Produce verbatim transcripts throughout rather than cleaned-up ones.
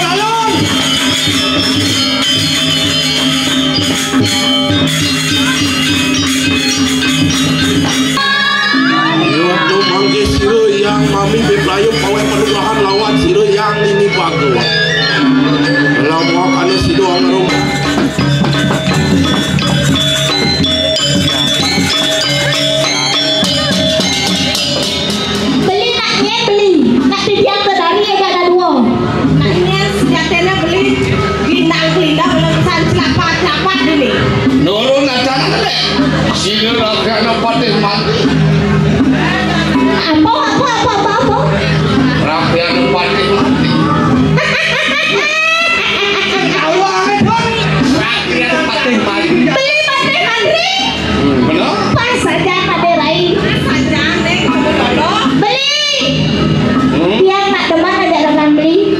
Alon. Iya, mangke sira yang mami bebrayu paweh panugrahan lawan sira yang nini bagus. Lamun ane sida ngerum. Beli nak nyet beli, nak titiang ke dari aja ada dua. Nak nyet sejatine beli ginang kelinda belum san celapat-celapat dini. Nurun acan lek. Sila rakyat patih mati. Apa, apa, apa, apa, apa? Rakyat patih mati. Tahu amat, Bang. Rakyat patih mati. Beli patih mati. Hmm, benar. Pas saja Pak Derai. Pas saja, Neng, kamu dodok. Beli. Hmm? Tiang nak demen aja dengan beli.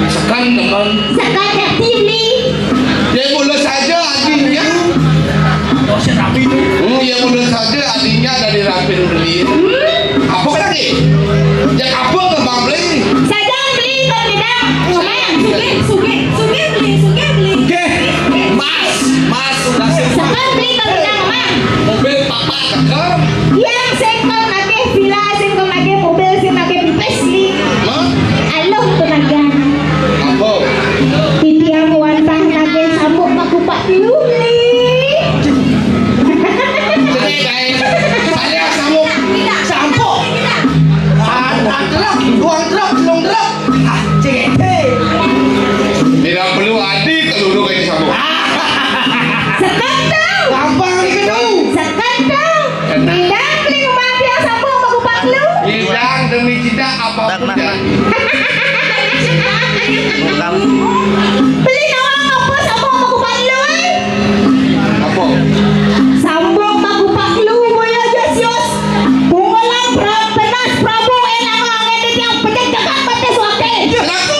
Sekan demen. Sekan hati beli. Ya, mulai saja adiknya. Oh, si Rapi itu. Hmm, ya, mulai saja adiknya dari Rapin beli. Hmm? Apa lagi? Ya, apa ke Bang beli? Saja beli, Bang Bidang. Ngomong. Sugih, sugih, sugih beli, sugih beli. Oke. Mas, mas, udah sih. Sekan beli, Bang Bidang, ngomong. Mobil papa cakep. Yang sing kon nagih villa, sing kon nagih mobil, sing nagih pipis, Li. Hah? Aluh tenaga. Apa? Titiang wantah nagih sambuk makupak lu, Li. Cerai, guys. Saya sambuk. Sambuk. Anak truk, buang truk, telung truk. Ah, cek. Tidak perlu adi keluru kayak sambuk. Sekan tu. Gampang ni kedua. Sekan tu. Bidang beli rumah dia sambung sama kupak lu. Bidang demi cinta apapun jadi. Beli nawang apa sambung sama kupak lu, eh? Apa? Sambung sama kupak lu, boya jasius. Bungalan pra-, penas Prabu, eh, nama angin yang pejak jagat batis wakil. Laku.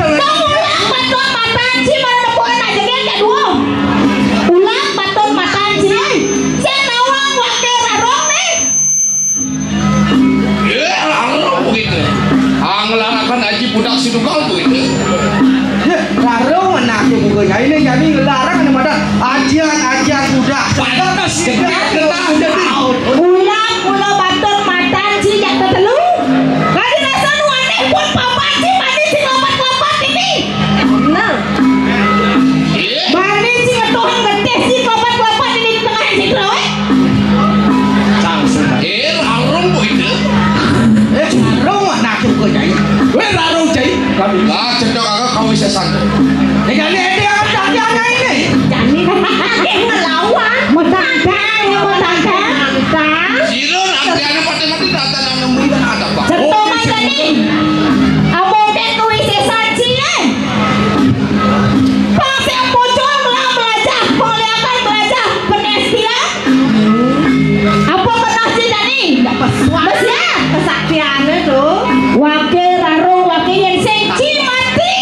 Kang ulah patut matan ci, mana nepuan aja dia kayak dua. Ulah patut matan ci. Saya nawang wakil rarong nih. Ya, rarong begitu. Ah, ngelarakan aji budak si Dugal begitu. Ya, rarong mana ke buka jai ni, jani ngelarang ada mata. Ajian, ajian budak. Pantas, kita kena jadi. Ulah, ulah patut matan ci jak ketelu. Kadi rasa nu aneh pun papat ci mani sing lopat-lopat ini. Nah. Mani sing ngetuhang getih sing lopat-lopat ini di tengah sing terawih. Sang sudah. Eh, larung bu itu. Eh, larung anak juga jai. Weh, larung jai. Kami. Ah, cedok aku kau bisa santai. Eh, jadi ada yang tak ada ini. Jani. Dia ngelawan. Mau tantang, mau tantang. Tantang. Sira nanti anak mati-mati datang yang nemuin ada apa? Sentuh aja nih. Ambo kan kuwi sesan cilik. Pas yang pocong lah belajar, poliakan belajar, pedes dia. Apa kena sih tadi? Pesuah. Pesuah. Kesaktiannya tuh. Wakil raro, wakil yang sing ci mati.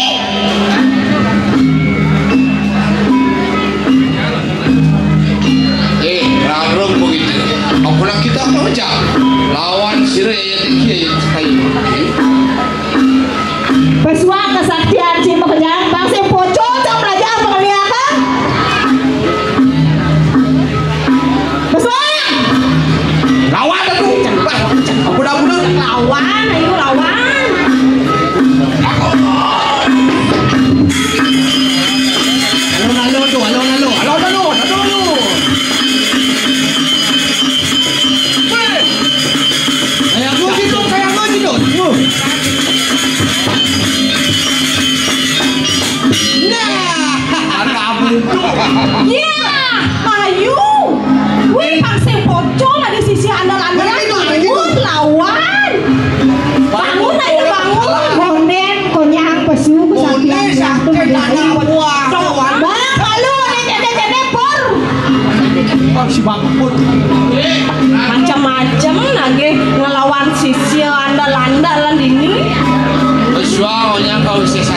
Eh, rarung begitu. Apalah kita apa macam? Lawan sira ya tinggi ya kayu. Pesuang kesaktian si pekerjaan bangsa pocong cang belajar pengliakan. Pesuang. Lawan aku. Aku dah bunuh. Lawan, ayo lawan. Alon-alon tu, alon-alon. Alon-alon, alon-alon. Weh. Kayak gua gitu, kayak gua gitu. Tuh. Nah. Anak abang tuh. Ya, ayo. Wih, Pak Sing Pocong ada sisi andal-andal. Bangun, lawan. Bangun, ayo bangun. Konden, konyang, pesu, sakit. Bang, lalu, ada cedek-cedek, pur. Bang, si Bang Pur. Macam-macam lagi ngelawan sisi andal-andalan ini. Pesuang, konyang kau sisi.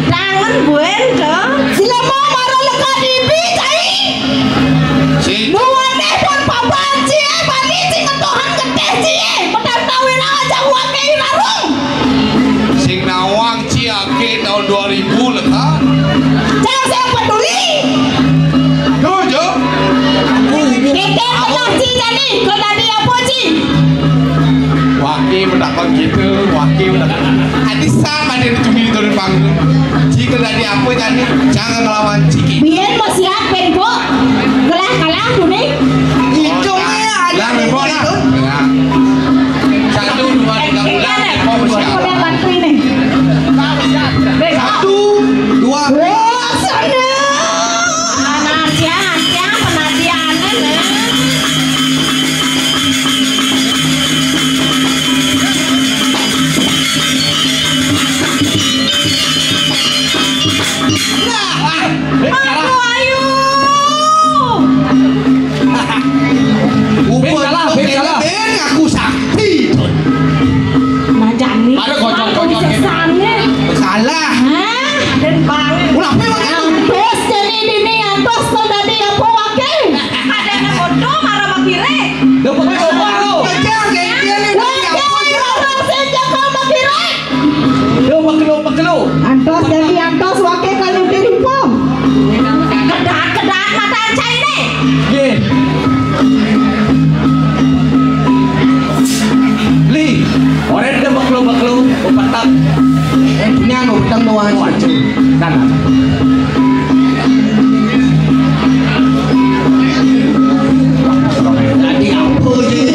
Tangan buen, Cok. Jangan melawan Ciki. Biyen mau siap, Ben, kok. Kalah, kalah, tuh, nih. Hidungnya ada. Lah, memang lah. Ya. Satu, dua, tiga, udah. Mau siap. Udah bantu ini. Satu, dua. Wah, sana. Penantian, penantian, penantian, eh. Nah, ah, Ben kalah. Aku ayu. Ben kalah, Ben kalah. Ben aku sakti. Nah, jani. Ada kocok-kocok, Ben. Sesane. Kalah. Hah? Dan bang. Ulah, Ben, makan. Antos jani dini, antos to dadi apa wake? Ada yang foto marah makire. Dapat foto. Wake, ora sing jaga makire. Lo pekelo, pekelo. Antos dadi antos wake kalau dirimpung. Kedak, kedak mata caine. Ye. Li, ora ada pekelo, pekelo, upetak. Eh, punya anu, petang doang. Waduh. Dan. Dadi apa iki?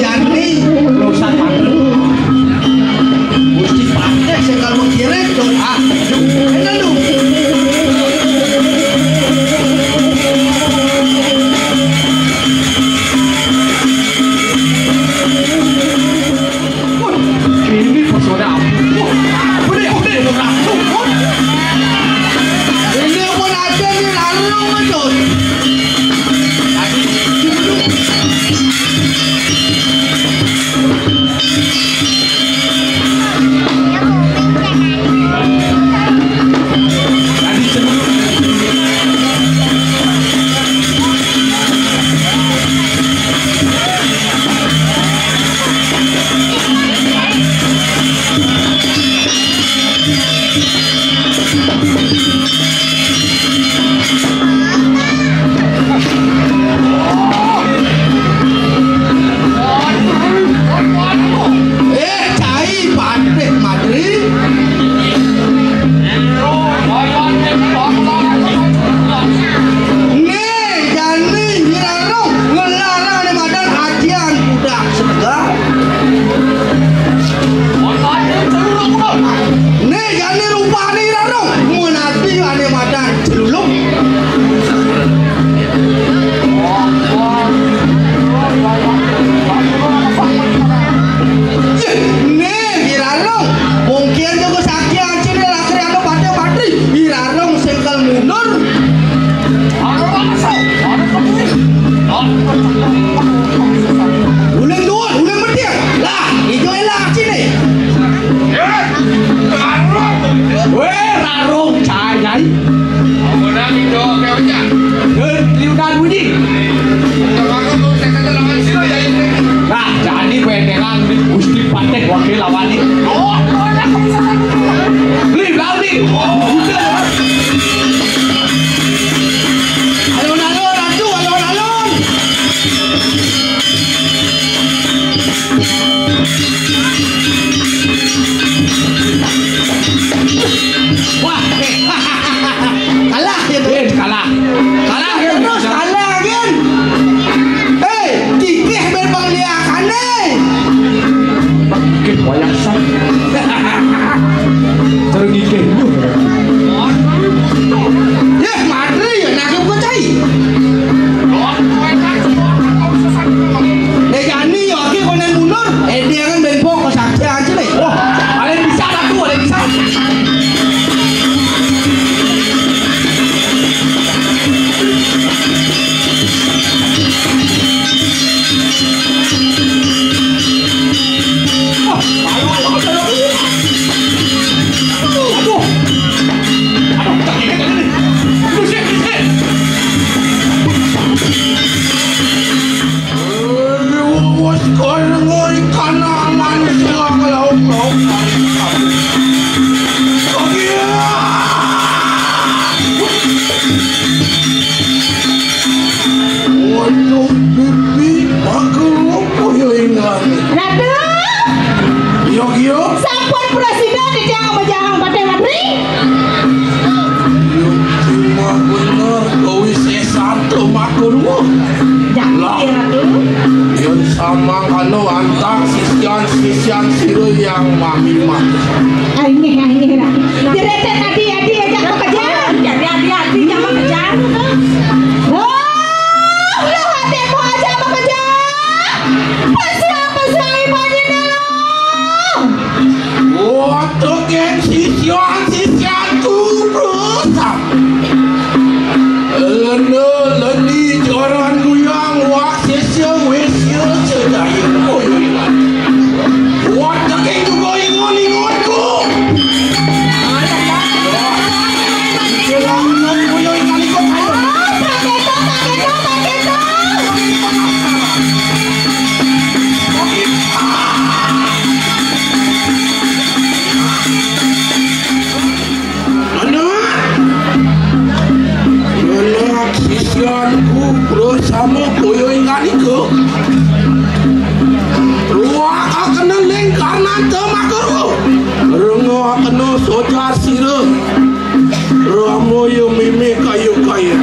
Mangkana antar sisian-sisian sira yang mami mati. Aingih, aingih lah. Jeretet adi-adi aja bekejar. Jadi adi-adi aja bekejar. Oh, lu hatimu aja bekejar. Pasang-pasang imannya dulu. Untuk yang sisian-sisianku berusaha. Lena leni joran guyang wak sisia wisia cedaya koyo ilat. Wak daging juga ingon-ingonku. Wak, jelang nang koyo ikan ikut kayo. Anak, anak sisianku bersama koyo ingan ika. Ruak akena lingkar nanta makaro. Renga akena sojar sira. Rama ya mimi kayu-kayu.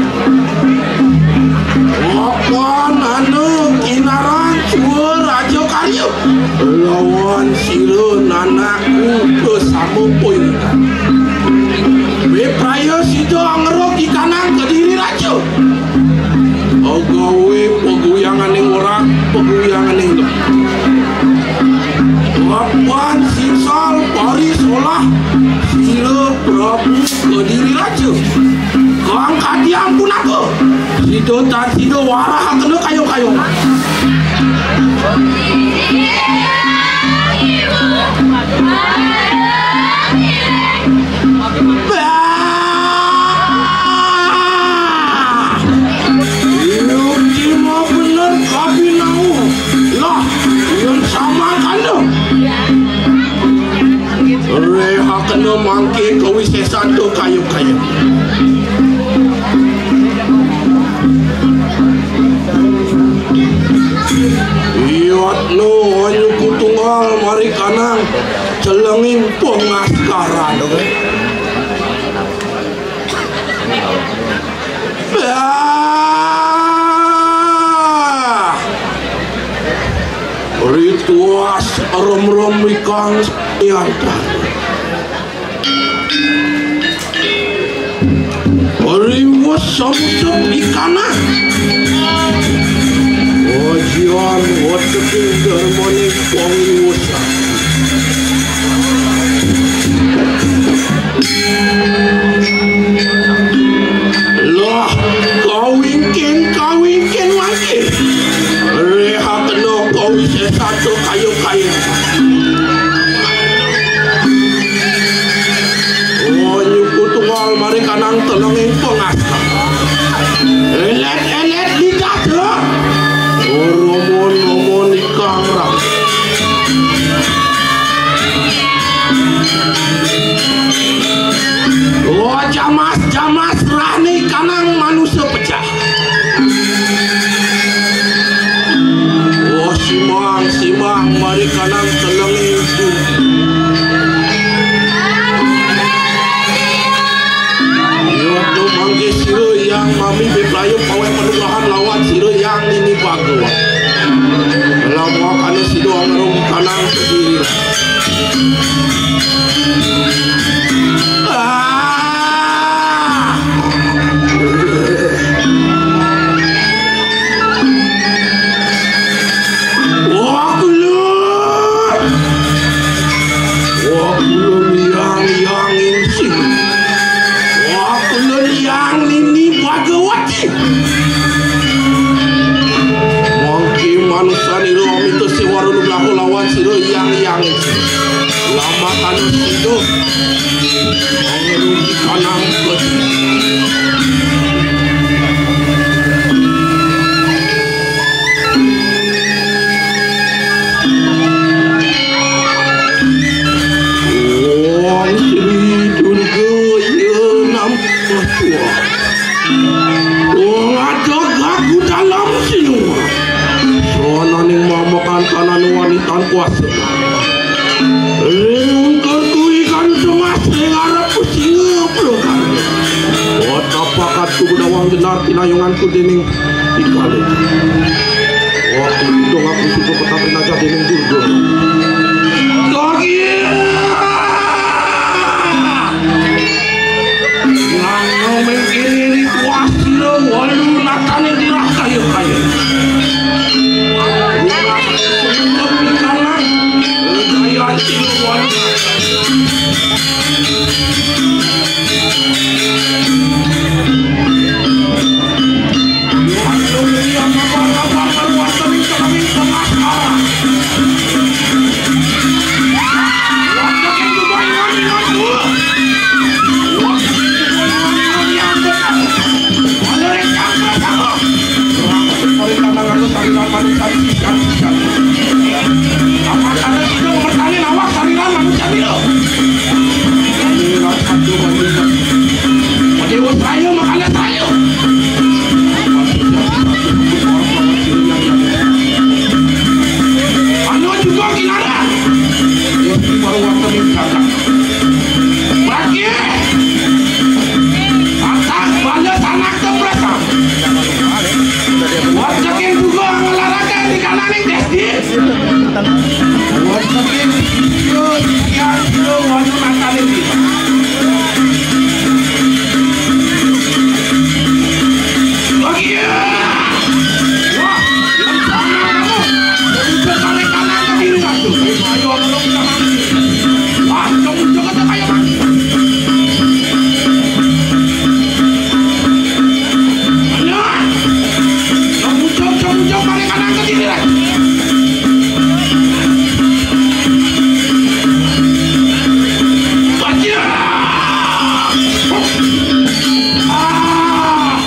Makan anu kinaran cua raja karya. Lawan sira nanakku bersama pun. Bepraya sida ngeruk ikanang kediri raja. Agawe peguyanganing orang, peguyanganing lem. Lapan sisal paris olah sira Prabu kediri raja. Kang kadiang punaka. Sida tan sida warah kena kayo-kayo. Bah! Yuk cima bener kabinau. Lah, yang sama kandung. Rehakena mangke kawisesan tu kayu-kayu. Iyatno anyuku tunggal mari kanang celenging pengaskaran. Ah! Rituas rom-rom ikang yantan. Riwus samsuk ikana. Wajian wateking darmane pangiwusan. Lah, kawingkin, kawingkin lagi. Rehakena kawisesan tu kayu-kayu. Oh, nyuku tunggal mari kanang telenging pengaskar. Elet-elet lidah tu. Oh, romon-romon ikang rak. Oh, jamas-jamas rahni kanang manusia pecah. Oh, simang, simang, mari kanang telenging tu. Yo tu mangke sira yang mami beplayu pawai panugrahan lawan sira yang nini bagus. Lama kana sida ngarung kanang kediri. Ah! Wah, kulun. Wah, kulun yang, yang insing. Wah, kulun yang nini bagawati. Mangke manusa nira amita sewara nugraha lawan sira yang, yang insing. Lama kanu sida. Pangeru di kanang peti. Om Sri Durga ya namah tuah. Wong aja gagu dalam sinua. Sonaning mamakan tanah wanitan kuasa. Ring kertu ikan semas ring arep singa pelukar. Kota pakat kubudawang jenar pinayunganku dening Ikalu. Waktu itu aku suka Apa ada sida mertani awak sariran manusia pira? Dewa Sraya makana saya. Anu juga Kinara. Ya, baru waktu ini datang. Bagi. Atas bala sanak teprasam. Wajakin juga ngelarakan di kananing desti. Wajakin juga yang juga wanu nakalin di. Bagi. Wah, yang sana kamu. Udah kali kanan ke kiri satu. Ayo, tolong kita maju. Wah, kamu juga tak kayak maju. Ayo. Kamu jauh, kamu jauh, paling kanan ke kiri lagi. Baca. Ah.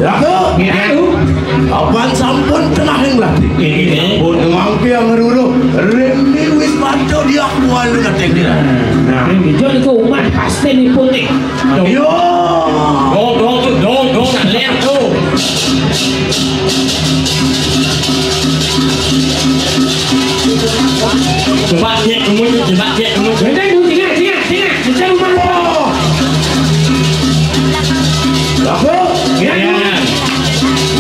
Jago. Iya. Apan sampun tenahing latih. Ini sampun. Mangke yang ngeruru. Rene wis maca diak walu latih dira. Nah, ini dia niku umat pasti nipu nih. Yo. Dong, dong, tuh, dong, dong, nak lihat tuh. Coba dia, kamu, coba dia, kamu. Jangan dulu, tinggal, tinggal, tinggal. Bisa lupa. Laku? Ya. Ya.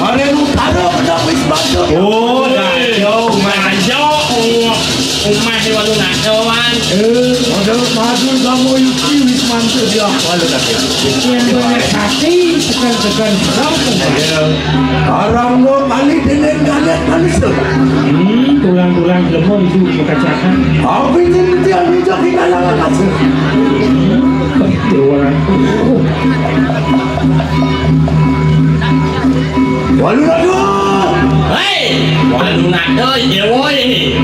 Mari lu taruh ke dalam wis batu. Oh, dah, yo, maju. Umah di Walu Nadoan. Eh, modal madu kamu yuki wis mantu dia Walu Nadoan. Yang banyak hati, tekan-tekan berapa? Orang lo balik dengan galet manis tuh. Hmm, tulang-tulang lemah itu kekacauan. Apa itu dia minta kita lawan kasih? Dewa. Walu Nadoan. Hei, Walu Nadoan, Dewa ini.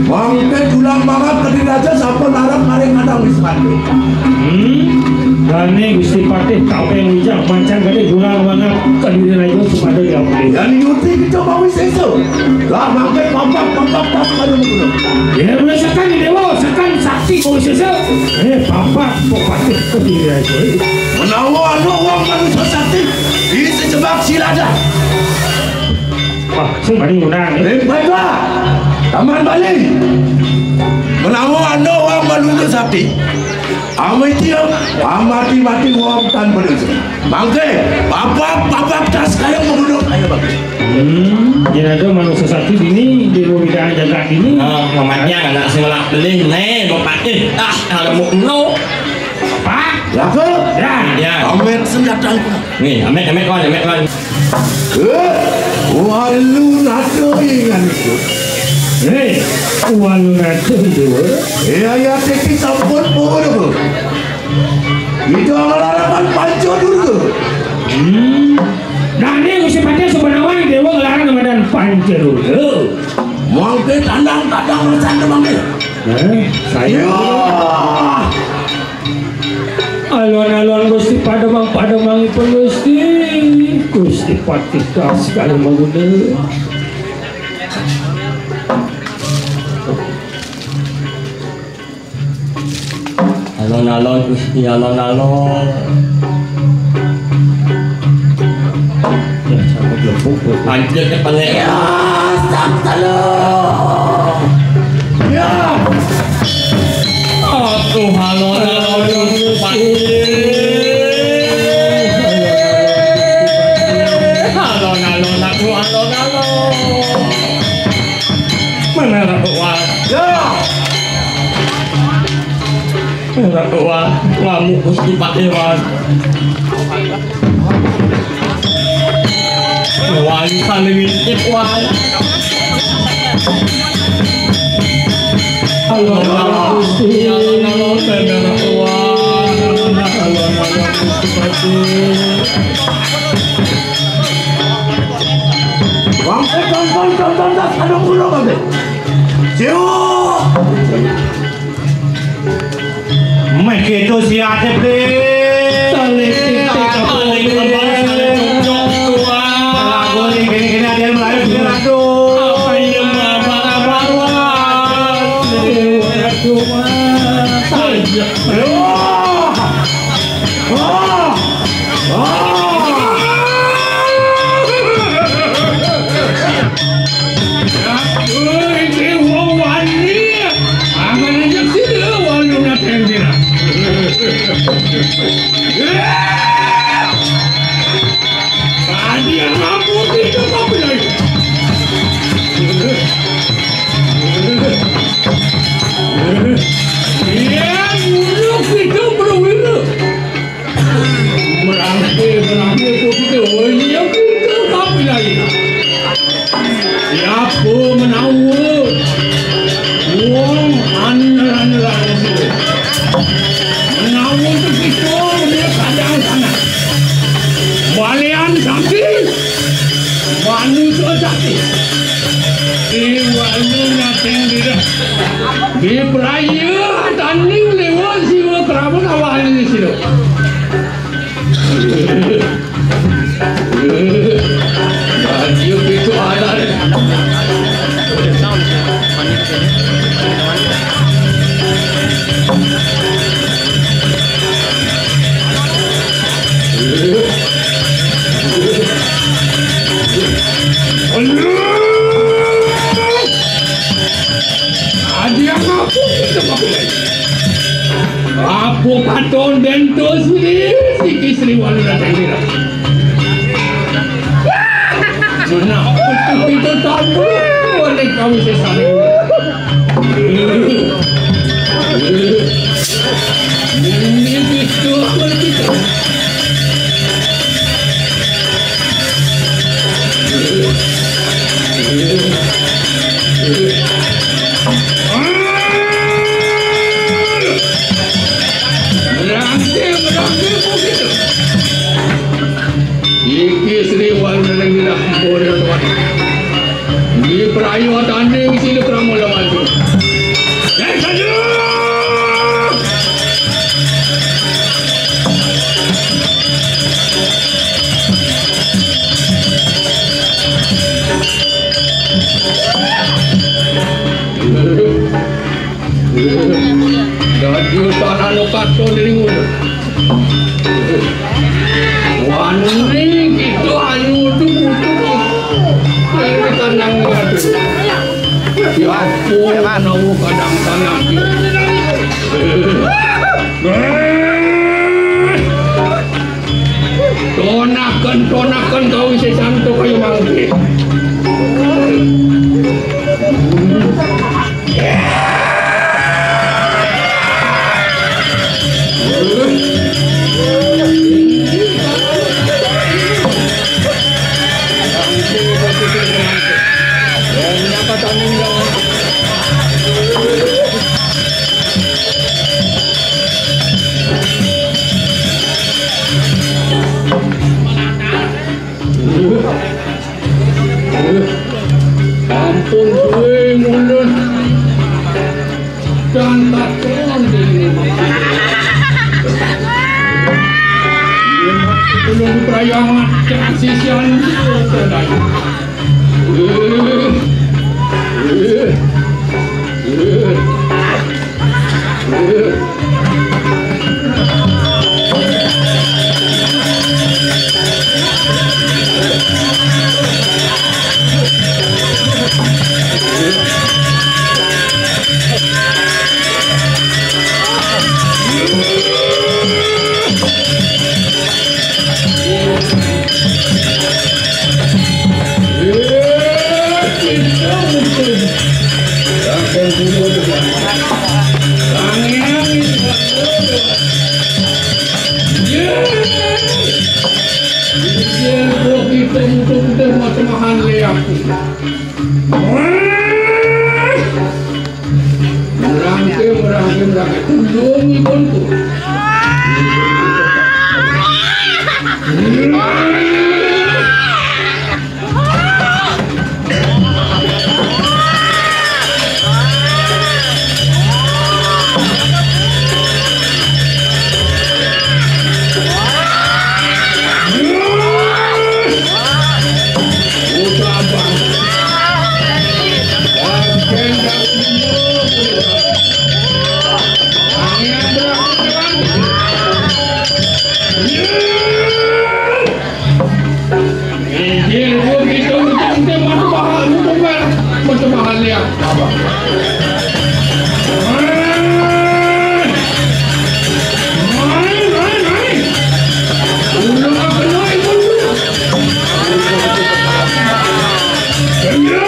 Mangke tulang banget tadi raja sampun arep maring kadang wis mati. Hmm. Dane Gusti Patih Kaping Wijak mancan gede tulang banget kediri raja supada diampuni. Dan yuti kita mau wis esuk. Lah mangke papak-papak tas pada mengkono. Ya, boleh sekan, Dewa, sekan sakti mau wis esuk. Eh, papak kok Patih kediri raja. Menawa ana wong manusa sakti, iki sejebak siladah. Wah, sing bari ngundang, eh. Ring Padwa, Taman Bali. Menawa ana wong manusa sakti, amiti amati-mati wong tanpa dosa. Mangke, papak-papak tas kaya menggunung kaya bagus. Hmm, yen ada manusa sakti dini di bidang jagat ini. Nah, mamatnya anak sing ngelak beling, nih, bapak, eh, ah, kalau mau no. Pak. Laku? Ya. Ya. Amet senjata. Nih, amet, amet, kawan, amet, kawan. Eh, Walu Nadoan itu. Eh, Walu Nadoan itu. Iya, iya, teki sampun pun. Itu ngelarakan Panca Durga. Hmm. Nah, ini Gusti Patih Subanawan Dewa ngelarang Ramadan Panca Durga. Mangke tandang-tandang resan mangke. Eh, saya. Ya. Alon-alon Gusti pademang, pademangipun Gusti. Gusti Patih Kas kali mangune. Alon-alon Gusti, alon-alon. Ya, sampai lebuk, lebuk. Anjir, cepet, ya. Aduh, alon-alon, alon-alon, aduh, alon-alon. Mana Ratu Wali? Ya. Mana Ratu Wali? Ngamuk Gusti Pak Dewan. Wali saling ngintip, Wali. Halo, halo, Gusti. Halo, halo, Gusti Prabu. Wong, eh, tonton, tonton, tas, aduh, kulo, Babe. Cium. Meh gitu si Adep, Dek. Saling titik, saling kembang, saling cocok, Tuan. Lagu ini gini-gini ada yang melayu, gini, aduh. Apa ini, Bapak, Bapak? Aduh, Mas. Aduh. Wah. Wah. Wah. Woi, iki wong wani. Angen aja sih, wong lu nate yang kira. Tadi yang mampu itu apa lagi? Iya, dulu itu perwira. Merangke, merangke, kok gitu. Oh, iya, gitu, tapi lain. Siapa menawa? Wong aner-aneran itu. Menawa itu kita, dia kadang sana. Balian sapi. Manusia jati. Iwak lu nyateng diri. Di peraya tanding lewat siwa kerabat awal ini sila. Dia itu anak. Aji apa kita pakai? Apa katon bento sini, siki Sri Walu datang dira. Nah, itu tamu, boleh kami sesali. Iki Sri Walu Renggirah Bodo Tuan. Di perayu tanding sini kerama lawan tu. Jai Sadu! Dadi usaha anu katon ning ngono. Wani kita ayu tuh butuh. Ini tenang ya. Ya ampun, nawa kadang tanah. Tonaken, tonaken kau isi santo kayu mangke. Ampun suwe ngulun. Dan katon dene. Ulun perayaan kasisian. Tulungi bonku. Injil pun kita mesti mesti mata mahal, mata mahal, mata mahal dia. Apa? Mai, mai, mai. Ulun apa naik dulu? Injil.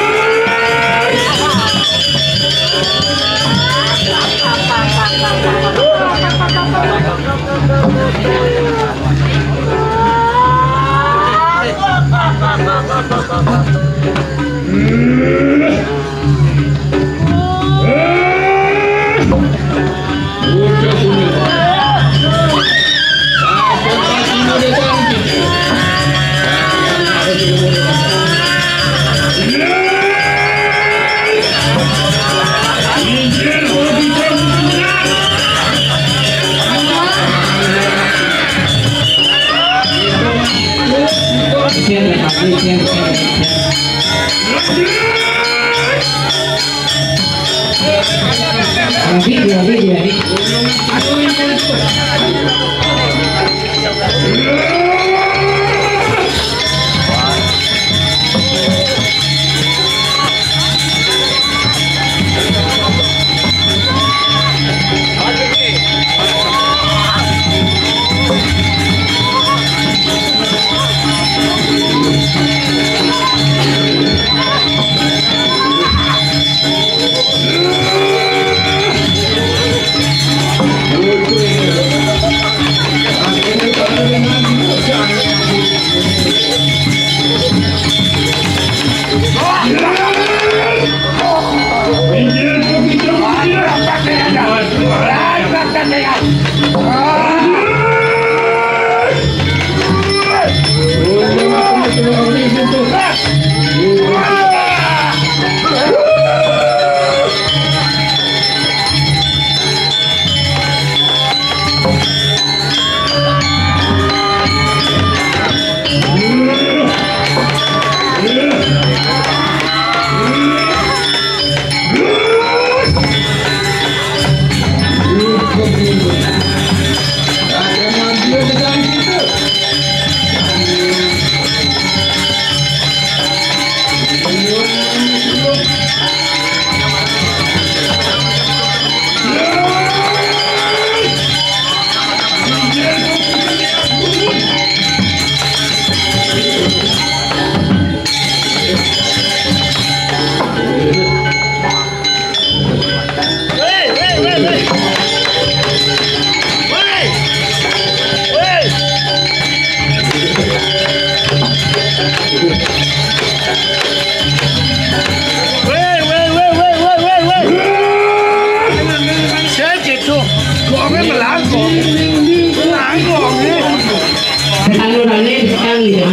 Ketanurane petang gitu.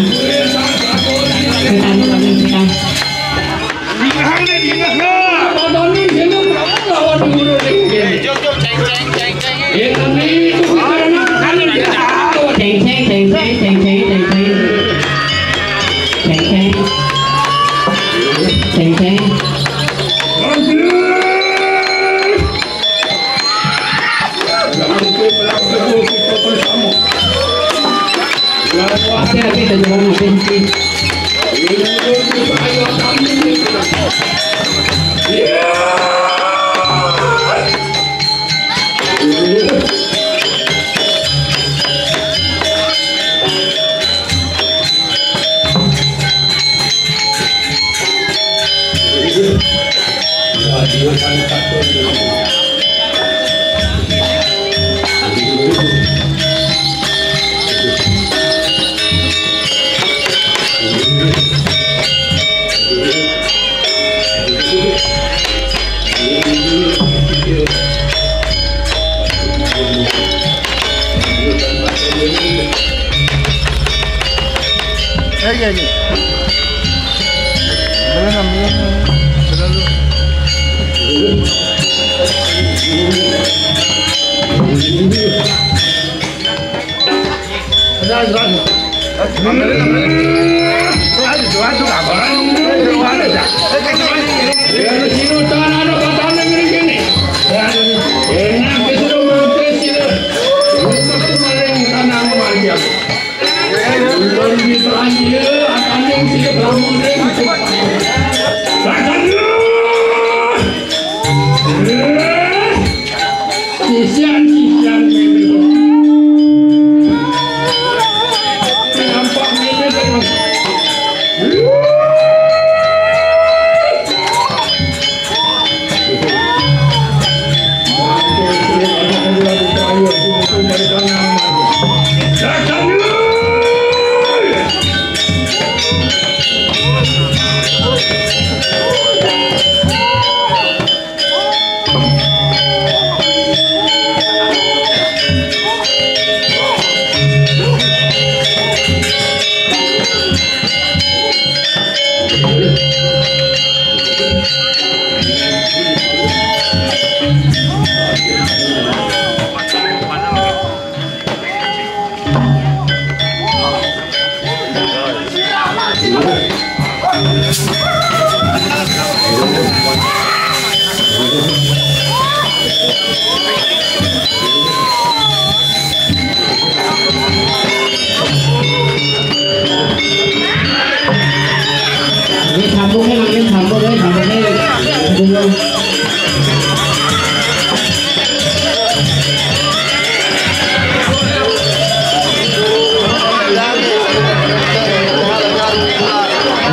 Ketanurane petang. Ceng, ceng, ceng, ceng, ceng. Ceng, ceng, ceng, ceng, ceng, ceng, ceng. Ceng, ceng. Ceng, ceng. Hati-hati, jangan mati. Sisian, sisian, meme. Nampak meme tadi, Mas. Ini sambungnya, makin sambung, ya, sambungnya. Aduh.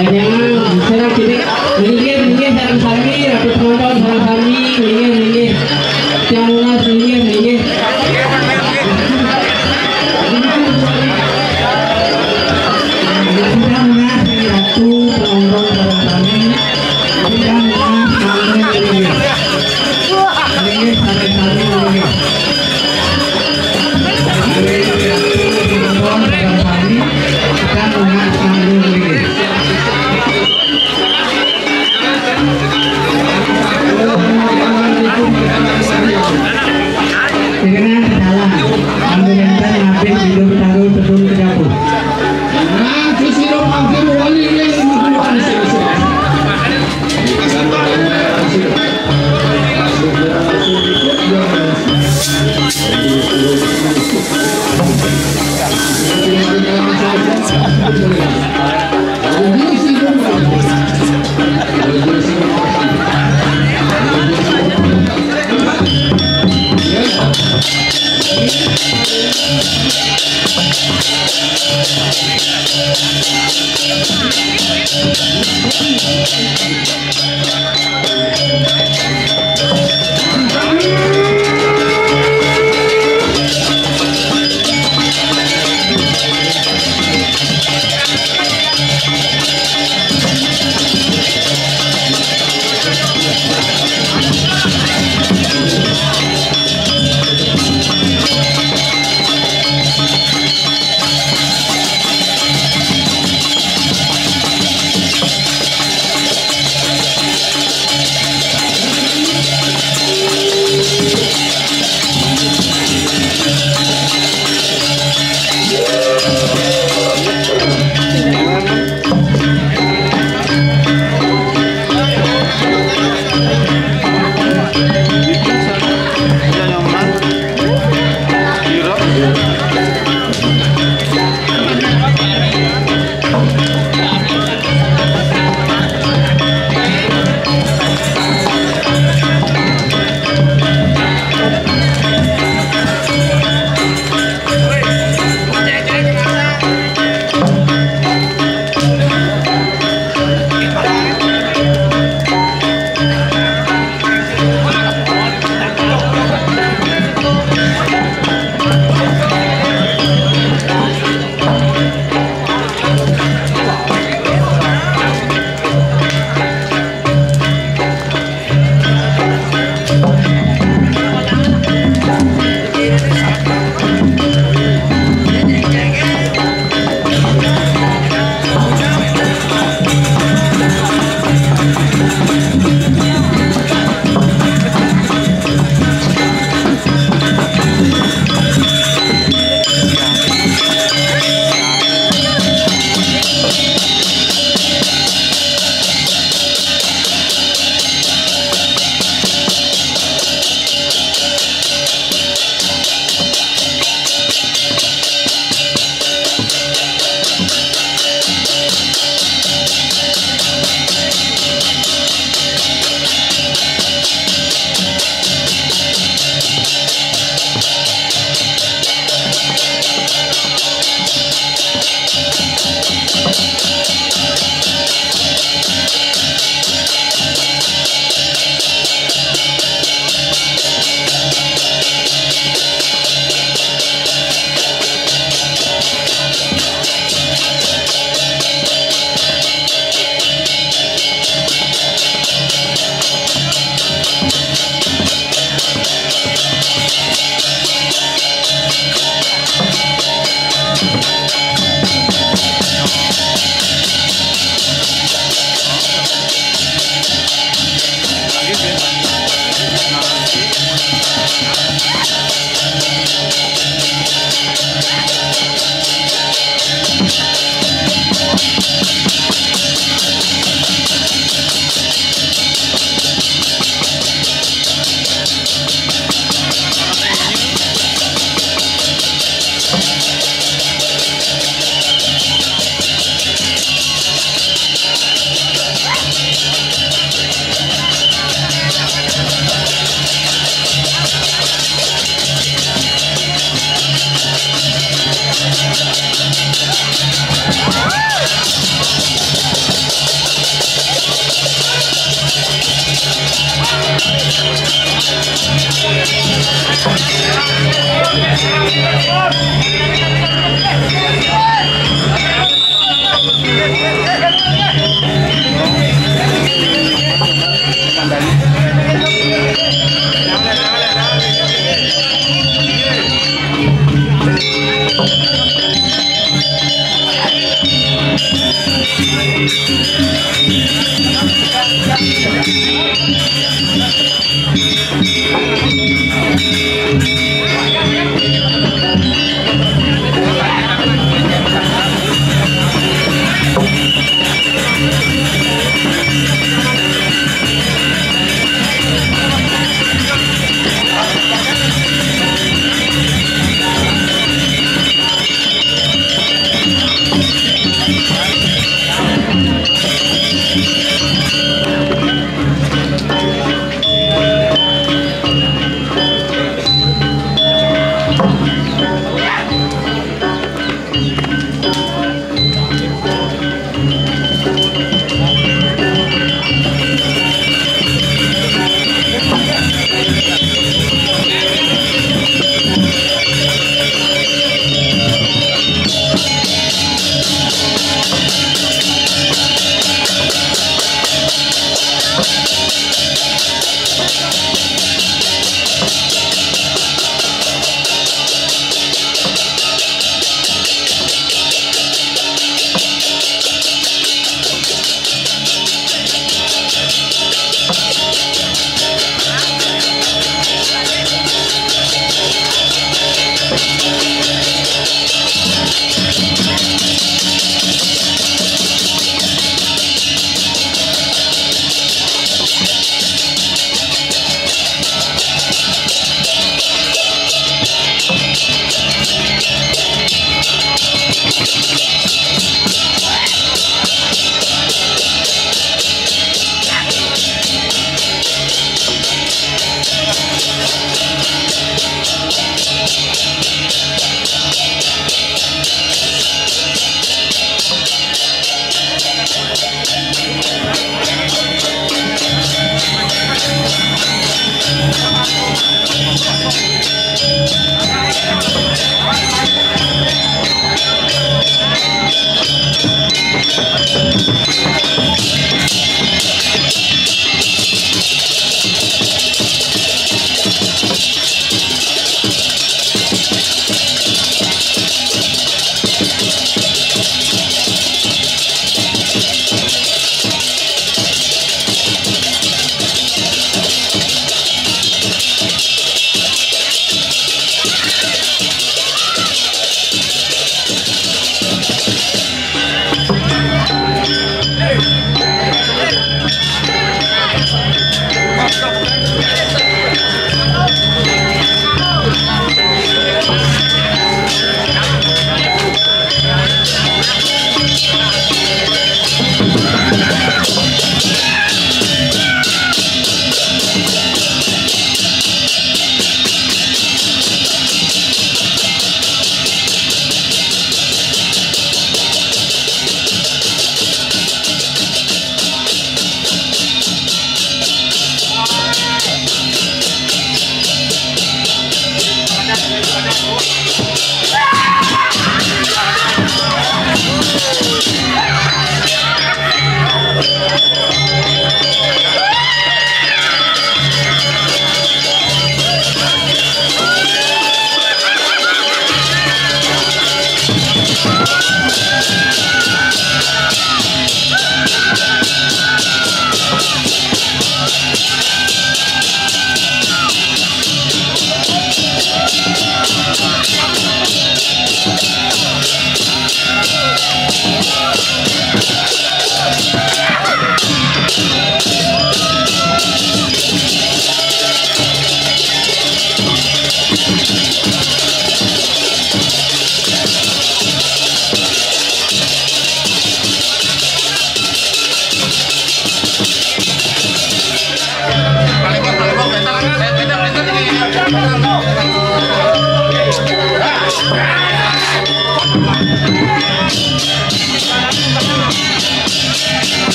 Akhirnya, saya kini, minggir, minggir, sareng sami, ratu penonton, sareng sami, minggir, minggir. Tiang Munas, minggir, minggir. Tiang Munas, ratu penonton, sareng sami. Tiang Munas, minggir, minggir. Minggir, sareng sami, minggir. Dengan salah, anu enten ngabih hidup taruh tebun ke dapur. Nah, sisi dong, mampir wali yang